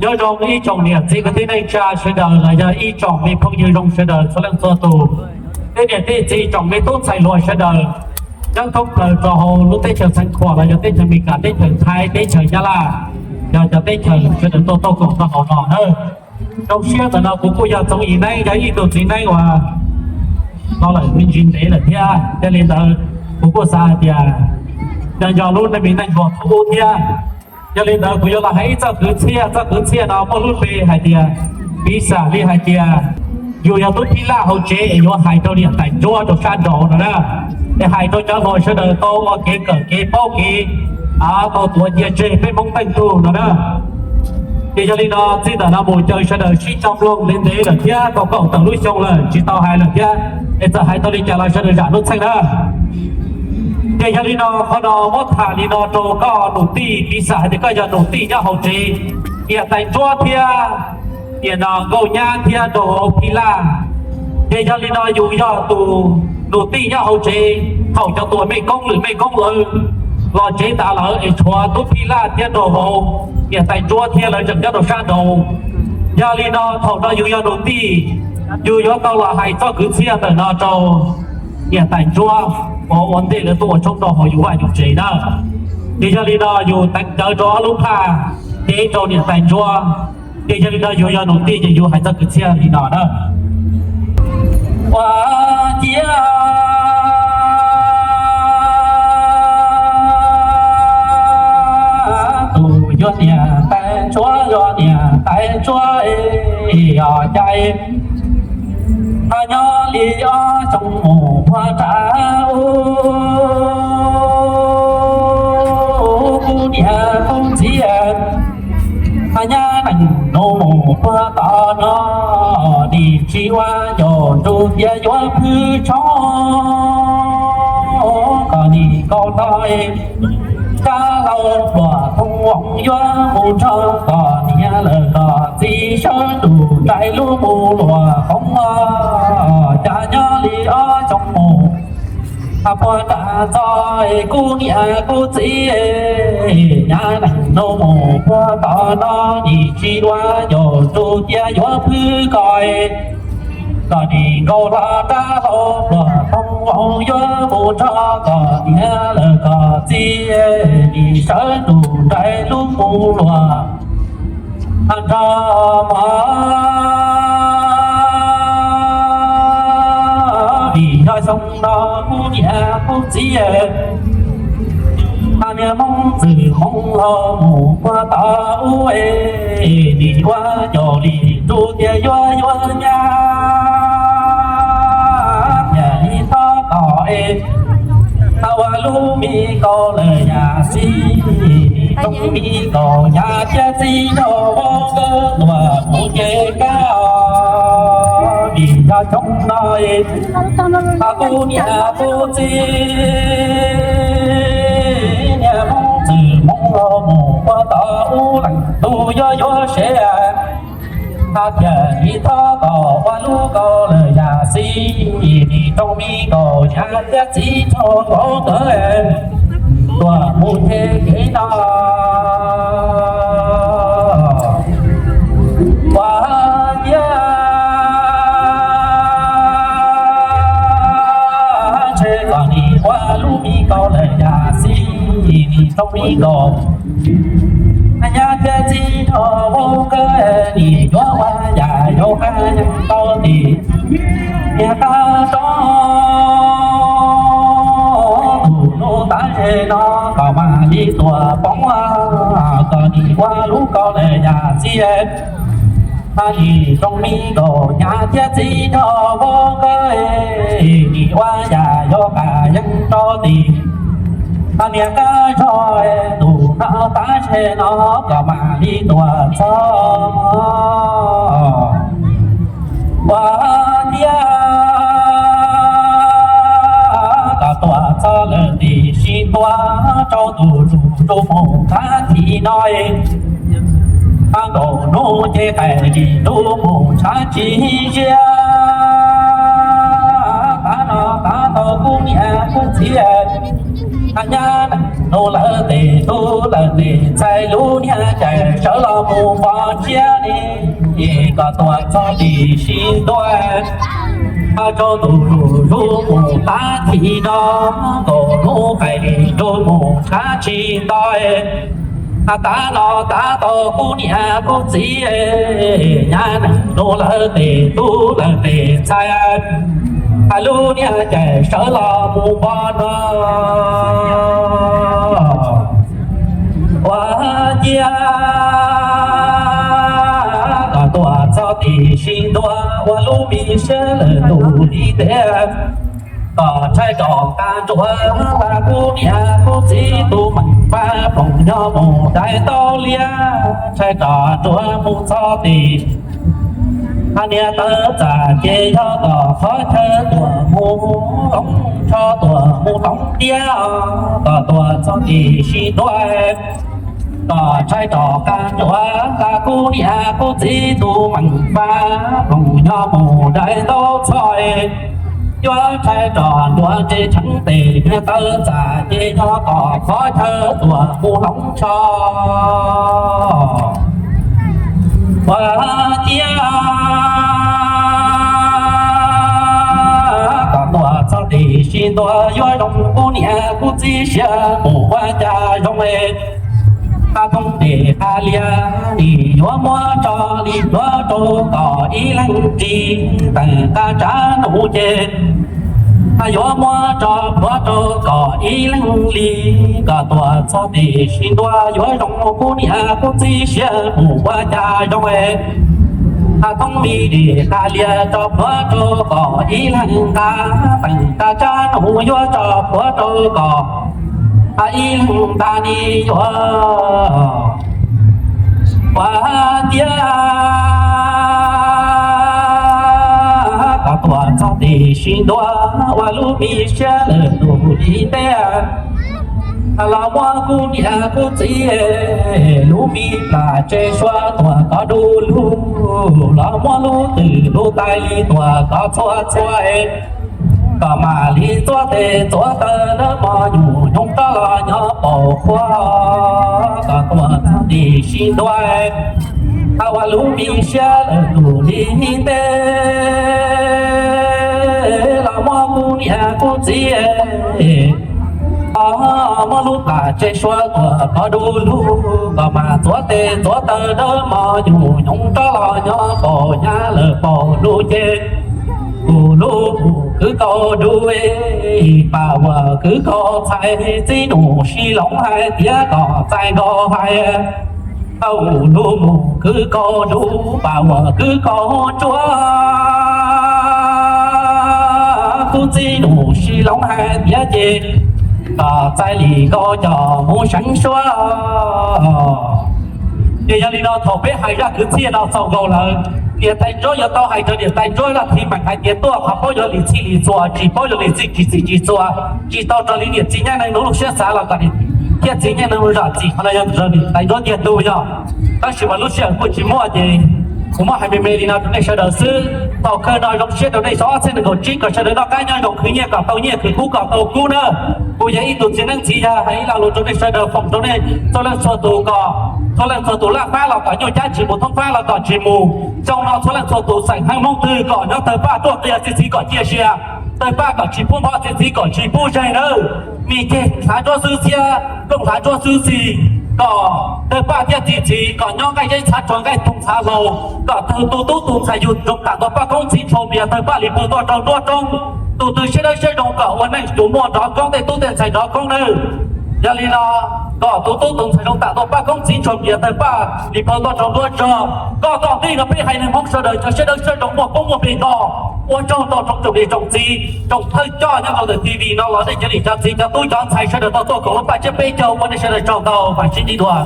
Nyob zoo ib tsoom niam txiv kwv tij neej tsa sawv daws los yog ib tsoom me phooj ywg zoo sawv daws txhua leej txhua tus, tej niam tej txiv tsoom me tub ntxhais hluas sawv daws, nyob thoob plaws rau hauv lub teb chaws Xeev Khuam los yog teb chaws Amelikas, teb chaws Thaib, teb chaws Nyab Laj, yog cov teb chaws sawv daws tuaj koom rau hauv no nawb. Zoo siab ntawm no kuv kuj yog Txoov Yim Neeb, yog ib tug txiv neeb uas tau lawm me ntsis ntev lawm thiab. Yog li ntawd, kuv kuj xav hais tias nco nco lub neej me neej nkaus thaum ub thiab. Yog li ntawd kuv yuav los hais ib txoj kwv txhiaj, txoj kwv txhiaj no muaj lub npe hais tias, piv xam li hais tias yus yog tub phij laj hauv tsev es yuav hais rau niam tais ntsuab rau sab nraud no na, es hais rau cov hluas sawv daws tau ua kev kawm kev paub kev, tau tuav cia tseg peb Hmoob teej tug no na. Ces yog li no txij ntawm no mus caw sawv daws sib coj mloog ntev ntev lawm thiab, tau kaum tawm lub xyoo lawm tsis tau hais lawm thiab, es txawm hais tau li cas los sawv daws zam lub txheej na. Ces yog li no qhov no muab tham li no rau koj nus tij, piv xam hais tias koj yog nus tij nyob hauv tsev, niam tais ntsuab thiab niam no nkauj nyab thiab nraug vauv phij laj. Ces yog li no yus yog tus nus tij nyob hauv tsev, thaum cov tuam mej koob lwm mej koob lawv los tsev tas lawm es tshuav tub phij laj thiab nraug vauv, niam tais ntsuab thiab lawv tseem nyob rau sab nraud. Yog li no thaum no yus yog nus tij, yus yuav tau los hais txoj kwv txhiaj ntawm no rau niam tais ntsuab uas ua ntej lawv tuaj ua tshoob rau hauv yus vaj yus tsev na. Ces yog li no yus teev cawv rau ob lub phaj, cev rau niam tais ntsuab. Ces yog li no yus yog nus tij ces yus hais txoj kwv txhiaj li no na. Ua ciav tus yog niam tais ntsuab, yog niam tais ntsuab os, cas ho nyob li ob xyoo mus puag ta ub, kuv niam kuv txiv, ho nyab neej nus mus puag tom no, nim tsis ua ncaus nrug tias yuav phwj tshoob kom nim nkaus los. Rab hlau pluas thoob voos yuav mus nrog kom niam lawv kom txiv sawv ntuj nraim lub mus luam qoob. Cas nyob li ob xyoo mus puag ta txog, kuv niam kuv txiv, nyab neej nus mus puag tom no, nim tsis ua ncaus nrug tias yuav phwj koj, kom nim nkaus los. Rab hlau pluas thoob voos yuav mus nrog kom niam lawv kom txiv, nim sawv ntuj nraim lub mus luam nrog mog. Vim yog xyoo no kuv niam kuv txiv, niag Hmoob Txwj Hmoob Lauj mus puag tom ub, nim ua ncaus li nrug tias yuav yuav nyab, thiaj li thov kom es ua lub me kaus lawm yam xij, nim rooj me kaus nyab thiab txiv nrog vauv nkawd tuaj mus nce kab os. Vim yog xyoo no es kuv niam kuv txiv, niag Hmoob Txwj Hmoob Lauj mus puag tom ub, leej twg yuav yuav sev, thiaj li thov kom ua lub kaus lawm yam xij, nim rooj me kaus nyab thiab txiv nrog vauv nkawd tuaj mus nce kev no. Ua ciav ntshe kom nim ua lub me kaus lawm yam xij, nim rooj me kaus nyab thiab txiv nrog vauv nkawd, nim yuav ua yam yuav qab yeej tau tim niag qab roob. Tus hnub tav ze no kom mam li tuaj poob, kom nim ua lub kaus lawm yam xij, nim rooj me kaus nyab thiab txiv nrog vauv nkawd, nim ua yam yuav qab yeej rau tim niag qab zog. Tus hnub tav ze no kom mam li tuaj txog. Ua ciav kom tuaj txog lawm nim sib ntua rau tus tus tus mus thab thim no, nkaus hnub ces qaim lim ntuj mus tshav tsis ziab. Tav no tav tau kuv niam kuv txiv, Nyab nus lawv tes tub lawv tes ntxhais lub niag cais sawv los mus pov tsiab li, kom tuam txog tim sib ntua. Rau tus zus zus mus tav thim no, nkaus hnub qaim nrug mus tshav tsis nto. Tav no tav tau kuv niam kuv txiv, nyab nus lawv tes tub lawv tes ntxhais, lub niag cais sawv los mus pov no. Ua ciav kom tuam txog tim sib ntua, ua lub me siab lawm tus li teb. Kom tshais rov qab ntsuav kuv niam kuv txiv tus meem fab ploog nyob mus dai tau liab, tshais rov ntsuav mus txog tim hab niag tawv txas ces yog kom qhov chaw tuam mus hloov tsho tuam mus hloov tiab, kom tuam txog tim sib ntua. Kom tshais rov qab ntsuav kuv niam kuv txiv tus meem fab ploog nyob mus dai tau txhoj. Yuav tshais rov ntsuav tsev tsheev tes niag tawv txas ces yog kom qhov chaw tuam mus hloov tsho. Ua ciav kom tuam txog tim sib ntua, yuav zoo kuv niam kuv txiv siab mus ua cas zoo. Qab thoob tes qab liab nim yuav muab tso li pluav rau kom ib leeg ris, teem qab tsav nus ces yuav muab tso pluav rau kom ib leeg li. Kom tuam txog tim sib ntua, yuav zoo kuv niam kuv txiv siab mus ua cas zoo. Qab thoob me tes qab liab tso pluav rau kom ib leeg nqa, teem qab tsav nus yuav tso pluav rau kom ib leeg nqa ni yuav. Ua ciav kom tuam txog tim sib ntua, ua lub me siab lawm tus li teb. Los muab kuv niam kuv txiv lub me plam tsev sua tuam kov du lug, los muab lub twm lub tais li tuam kov txhua txhua, kom mam li txuav tes txuav taw dawb mos nyuam nyoog rov los nyob paum qhuav, kom tuam txog tim sib ntua, ua lub me siab lawm tus li teb. Los muab kuv niam kuv txiv, muab lub plam tsev sua tuam kov du lug, kom mam txuav tes txuav taw dawb mos nyuam nyoog rov los nyob paum nyab lawm paum lub ces, kuv lub mus kwv kaus du, pam uas kwv kaus txhais, txiv nus sib loov hais tias kom txais nkaus hais. Kuv lub mus kwv kaus du, pam uas kwv kaus tsuav, kuv txiv nus sib loov hais tias ces kom txais li nkaus coj mus seev suab. Ces yog li no thaum peb hais zaj kwv txhiaj no txaus nkaus lawm, niam tais ntsuab yuav tau hais rau niam tais ntsuab zaj thim meem hais tias tuaj qhov paub yog li txhij li txhua, tsis paub yog li txhij tsis txhij tsis txhua, tsis tau raws li niam txiv nyab neeg nus lub siab xav los kom thiaj txiv nyab neeg zam txim, qhov no yog raws niam tais ntsuab tiag tug yog. Tab sis mas lub sij hawm kuj tsis muaj ces kuv muab hais me me li no rau nej sawv daws xwb. Thaum kawg no zoo siab rau nej xyoo ob txhiab nees nkaum tsib kom sawv daws noj qab nyob zoo, khwv nyiaj kom tau nyiaj, khwv kub kom tau kub nawb. Kuv yog ib tug txiv neeb txiv yaig hais ib lo lus rau nej sawv daws, foom rau nej txhua leej txhua tus kom txhua leej txhua tus laj fab los kom nyuaj, cab tsis mus thoob fab los kom tsis mus. Xyoo no txhua leej txhua tus xeem Hmoob twg kom nyob tawg paj tuaj qia txiv txiv kom cia siab, tawg paj kom tsis pub nphob txiv txiv kom tsis pub zeeg nawb. Me ceg hlais ntsuab xwb txhiab, kooj hlais ntsuab xwb xis, kom tawg paj thiab txiv txiv kom nyob nqaij zeb txhav tsua nqaij toog txhav hlau, kom tawg tus tub tus ntxhais yug zoo tam ntua paj koob txiv tshua npias tawg paj li pawg tuaj rau nruab roob. Tus twg siab dawb siab zoo kom ua neej tus muaj nrov koob, tej tub tej ntxhais nrov koob nawb. Yog li no kom tus tub tus ntxhais zoo tam ntua paj koob txiv tshua npias tawg paj li pawg tuaj rau nruab zog. Koj tom ntej no peb haiv neeg Hmoob sawv daws cov siab dawb siab zoo muaj koob muaj npe nto, ua tsaug rau tsoom niam tsoom txiv tsoom thawj coj nyob rau ntawm T V no los nej cov niam cov txiv cov tub cov ntxhais sawv daws tau tuaj koom lub paj tsiab peb caug, ua nej sawv daws tsaug ntau, mam sib ntsib dua.